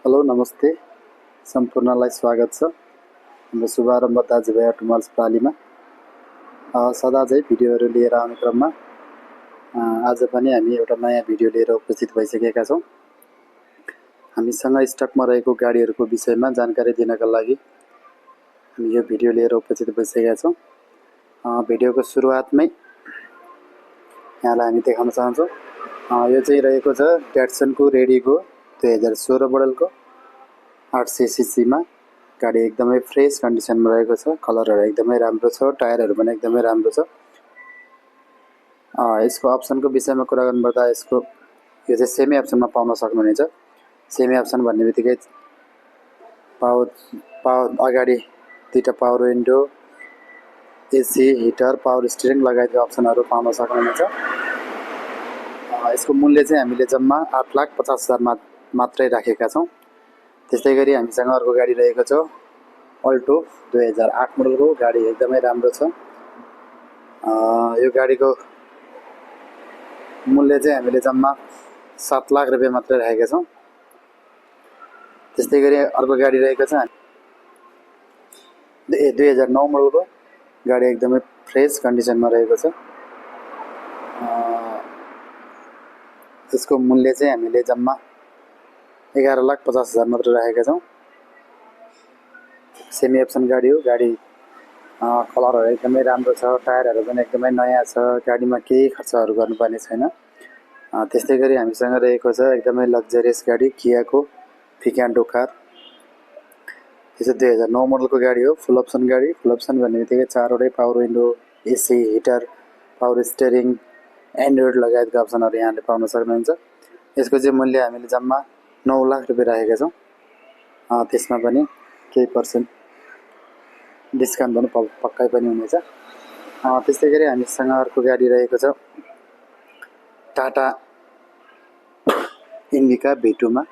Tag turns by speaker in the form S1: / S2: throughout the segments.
S1: Hello नमस्ते सम्पूर्णलाई स्वागत छ हाम्रो शुभारम्भ दाजुभाइ अटोमोबाइल्स प्रालीमा। सदा चाहिँ भिडियोहरू लिएर आउने क्रममा आज पनि हामी एउटा नयाँ भिडियो लिएर उपस्थित भइसकेका छौँ। हामीसँग स्टकमा रहेको गाडीहरूको विषयमा जानकारी दिनका लागि हामी यो भिडियो लिएर उपस्थित भइसकेका छौँ। भिडियोको सुरुवातमै यहाँलाई हामी देखाउन चाहन्छौँ। यो चाहिँ रहेको छ ट्याट्सनको रेडीको 2016 मोडलको 800 सीसीमा गाडी एकदमै फ्रेस कन्डिसनमा रहेको छ। कलरहरू एकदमै राम्रो छ, टायरहरू पनि एकदमै राम्रो छ। यसको अप्सनको विषयमा कुरा गर्नुपर्दा यसको यो चाहिँ सेमी अप्सनमा पाउन सक्नुहुनेछ। सेमी अप्सन भन्ने बित्तिकै अगाडि दुईटा power window, AC, heater, power steering लगायतका अप्सनहरू पाउन सक्नुहुनेछ। यसको मूल्य चाहिँ हामीले जम्मा 8,50,000 मात्रै राखेका छौँ। त्यस्तै गरी हामीसँग अर्को गाडी रहेको छ अल्टो 2008 मोडलको गाडी एकदमै राम्रो छ। यो गाडीको मूल्य चाहिँ हामीले जम्मा 7 लाख रुपियाँ मात्रै राखेका छौँ। त्यस्तै गरी अर्को गाडी रहेको छ 2009 मोडलको गाडी एकदमै फ्रेस कन्डिसनमा रहेको छ। यसको मूल्य चाहिँ हामीले जम्मा 11,50,000 मात्र राखेका छौँ। सेमी अप्सन गाडी हो। गाडी कलरहरू एकदमै राम्रो छ, टायरहरू पनि एकदमै नयाँ छ, गाडीमा केही खर्चहरू गर्नुपर्ने छैन। त्यस्तै गरी हामीसँग रहेको छ एकदमै लग्जरियस गाडी कियाको पिकान्टो कार। यो चाहिँ 2009 मोडलको गाडी हो, फुल अप्सन गाडी। फुल अप्सन भन्ने बित्तिकै 4वटै power window, AC, heater, power steering, android लगायतका अप्सनहरू यहाँले पाउन सक्नुहुन्छ। यसको चाहिँ मूल्य हामीले जम्मा 9 लाख रुपियाँ राखेका छौँ। त्यसमा पनि केही पर्सेन्ट डिस्काउन्ट पनि पक्कै पनि हुनेछ। त्यस्तै गरी हामीसँग अर्को गाडी रहेको छ Tata Indica V2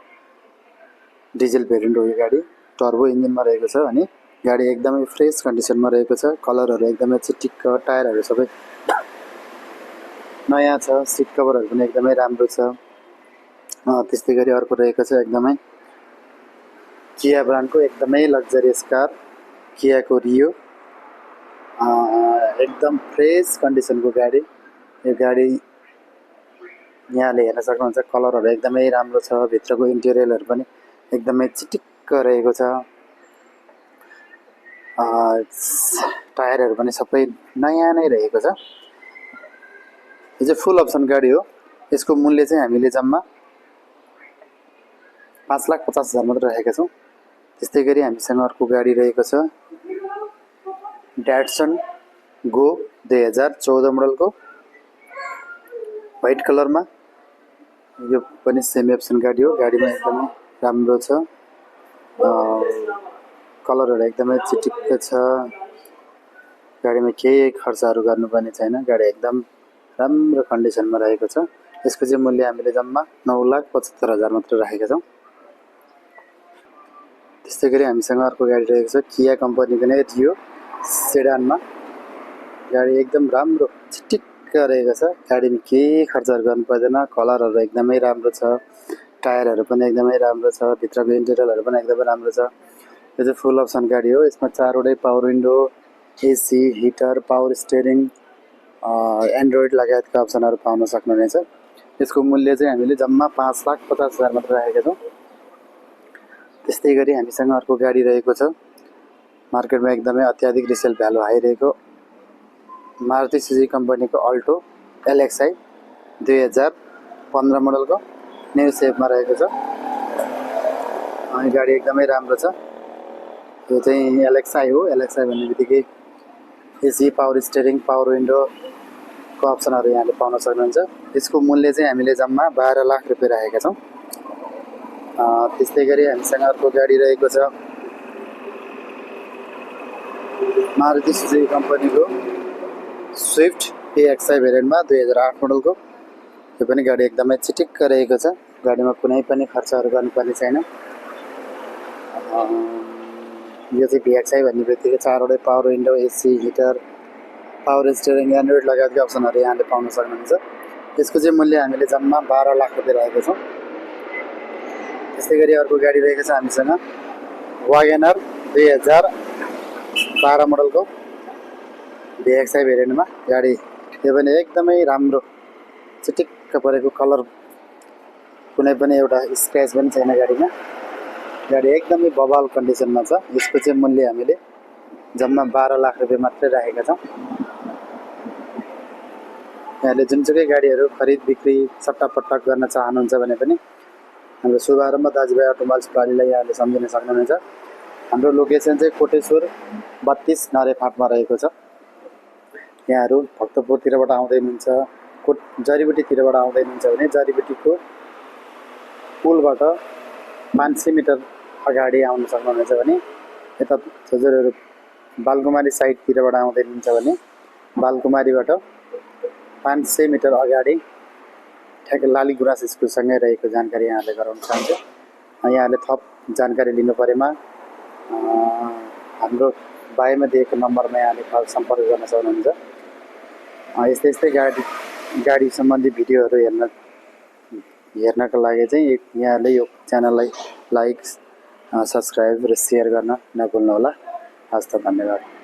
S1: diesel variant हो। यो गाडी टर्बो इन्जिनमा रहेको छ अनि गाडी एकदमै फ्रेस कन्डिसनमा रहेको छ। कलरहरू एकदमै चिटिक्क, टायरहरू सबै नयाँ छ, सिट कभरहरू पनि एकदमै राम्रो छ। त्यस्तै गरी अर्को रहेको छ एकदमै किया ब्रान्डको एकदमै लग्जरियस कार कियाको रियो। एकदम फ्रेस कन्डिसनको गाडी। यो गाडी यहाँले हेर्न सक्नुहुन्छ, कलरहरू एकदमै राम्रो छ, भित्रको इन्टेरियरहरू पनि एकदमै चिटिक्क रहेको छ। टायरहरू पनि सबै नयाँ नै रहेको छ। यो चाहिँ फुल अप्सन गाडी हो। यसको मूल्य चाहिँ हामीले जम्मा 5,50,000 मात्र राखेका छौँ। त्यस्तै गरी हामीसँग अर्को गाडी रहेको छ ड्याटसन गो 2014 मोडलको व्हाइट कलरमा। यो पनि सेमी अप्सन गाडी हो। गाडीमा एकदमै राम्रो छ, कलरहरू एकदमै चिटिक्क छ, गाडीमा केही खर्चहरू गर्नुपर्ने छैन। गाडी एकदम राम्रो कन्डिसनमा रहेको छ। यसको चाहिँ मूल्य हामीले जम्मा 9,75,000 मात्र राखेका छौँ। त्यस्तै गरी हामीसँग अर्को गाडी रहेको छ किया कम्पनीको नै रियो सेडानमा। गाडी एकदम राम्रो चिटिक्क रहेको छ। गाडीमा केही खर्चहरू गर्नु पर्दैन। कलरहरू एकदमै राम्रो छ, टायरहरू पनि एकदमै राम्रो छ, भित्रको इन्टेरियरहरू पनि एकदमै राम्रो छ। यो चाहिँ फुल अप्सन गाडी हो। यसमा 4वटै power window, AC, heater, power steering, android लगायतका अप्सनहरू पाउन सक्नुहुनेछ। यसको मूल्य चाहिँ हामीले जम्मा 5,50,000 मात्र राखेका छौँ। त्यस्तै गरी हामीसँग अर्को गाडी रहेको छ मार्केटमा एकदमै अत्याधिक रिसेल भ्यालु हाई रहेको मारुति सुजुकी कम्पनीको अल्टो LXi 2015 मोडलको न्यू सेपमा रहेको छ। अनि गाडी एकदमै राम्रो छ। यो चाहिँ LXi हो। LXi भन्ने बित्तिकै एसी, पावर स्टियरिङ, पावर विन्डोको अप्सनहरू यहाँले पाउन सक्नुहुन्छ। यसको मूल्य चाहिँ हामीले जम्मा 12 लाख रुपियाँ राखेका छौँ। त्यस्तै गरी हामीसँग अर्को गाडी रहेको छ मारुति सुजुकी कम्पनीको स्विफ्ट AXi भेरिएन्टमा 2008 मोडलको। यो पनि गाडी एकदमै चिटिक्क रहेको छ। गाडीमा कुनै पनि खर्चहरू गर्नुपर्ने छैन। यो चाहिँ VXi भन्ने बित्तिकै 4वटै power window, AC, heater, power steering, android लगायतका अप्सनहरू यहाँले पाउन सक्नुहुन्छ। यसको चाहिँ मूल्य हामीले जम्मा 12 लाख रुपियाँ राखेको छौँ। त्यस्तै गरी अर्को गाडी रहेको छ हामीसँग वागेनर 2012 मोडलको VXI भेरिएन्टमा गाडी। त्यो पनि एकदमै राम्रो चिटिक्क परेको, कलर कुनै पनि एउटा स्क्रैच पनि छैन गाडीमा। गाडी एकदमै बवाल कन्डिसनमा छ। यसको चाहिँ मूल्य हामीले जम्मा 12 लाख रुपियाँ मात्रै राखेका छौँ। यहाँले जुनसुकै गाडीहरू खरिद बिक्री सट्टापट्टक गर्न चाहनुहुन्छ भने पनि हाम्रो शुभारम्भ दाजुभाइ अटोमोबाइल्स प्रणालीलाई यहाँले सम्झिन सक्नुहुनेछ। हाम्रो लोकेसन चाहिँ कोटेश्वर 32 नरे फाँटमा रहेको छ। यहाँहरू भक्तपुरतिरबाट आउँदै हुनुहुन्छ, जडीबुटीतिरबाट आउँदै हुनुहुन्छ भने जडीबुटीको पुलबाट 500 मिटर अगाडि आउन सक्नुहुनेछ भने, यता हजुरहरू बालकुमारी साइडतिरबाट आउँदै हुनुहुन्छ भने बालकुमारीबाट 500 मिटर अगाडि ठ्याक्कै लाली गुराँस स्कुलसँगै रहेको जानकारी यहाँले गराउन चाहन्छु। यहाँले थप जानकारी लिनु परेमा हाम्रो बायोमा दिएको नम्बरमा यहाँले सम्पर्क गर्न सक्नुहुन्छ। यस्तै गाडी सम्बन्धी भिडियोहरू हेर्नका लागि चाहिँ यहाँले यो च्यानललाई लाइक, सब्सक्राइब र सेयर गर्न नभुल्नुहोला। हस्त, धन्यवाद।